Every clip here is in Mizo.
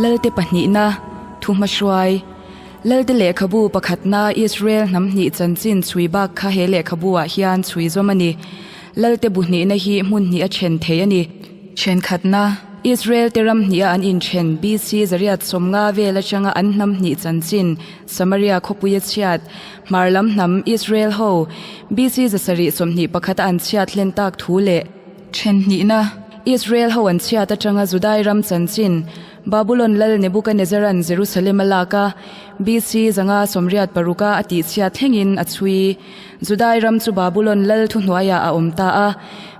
Lalte pahnihna, Thuhmahruai, Lalte lehkhabu pakhatna Israel hnam hnih chanchin chhui bak kha he lehkhabu-ah hian chhui zawm a ni. Lalte bu hnihna hi hmun hnih a then thei a ni. Thenkhatna, Israel te ram hniha an inthen BC 150 vel atanga an hnam hnih chanchin Samaria khawpui a chhiat, hmar lam hnam Israel ho BC 721 a an chhiat hlen tak thu leh then hnihna, Israel ho an chhiat atanga Judai ram chanchin Babulon lal Nebukanezaran Jerusalem a lak a, BC 586 a a tihchhiat thlengin a chhui. Judai ram chu Babulon lal thuhnuaiah a awm ta a.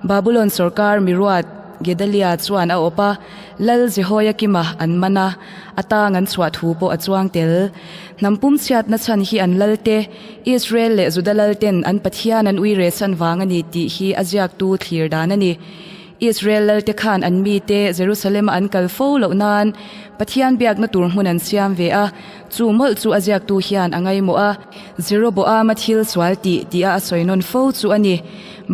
Babulon sawrkar miruat Gedalia chuan a awp a, Lal Jehoiakima an man a, a tang an chhuah thu pawh a chuang tel. Hnam pum chhiatna chhan hi an lalte, Israel leh Juda lalten an Pathian an uire san vang a ni tih hi a ziaktu thlir dan a ni. Israel lalte khan an mite Jerusalem-a an kal fo loh nan Pathian biakna tur hmun an siam ve a, chu mawlh chu a ziaktu hian a ngaimawh a. Jeroboama thil sual tih tih a a sawi nawn fo chu a ni.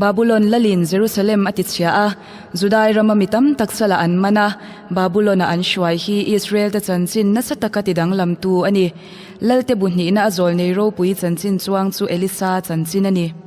Babulon lalin Jerusalem a tichhia a, Judai rama mi tam tak salah an man a, Babulon-a an hruai hi Israel-te chanchin nasa taka tidanglamtu a ni. Lalte bu hnihna a zawl nei ropui chanchin chuang chu Elisa chanchin a ni.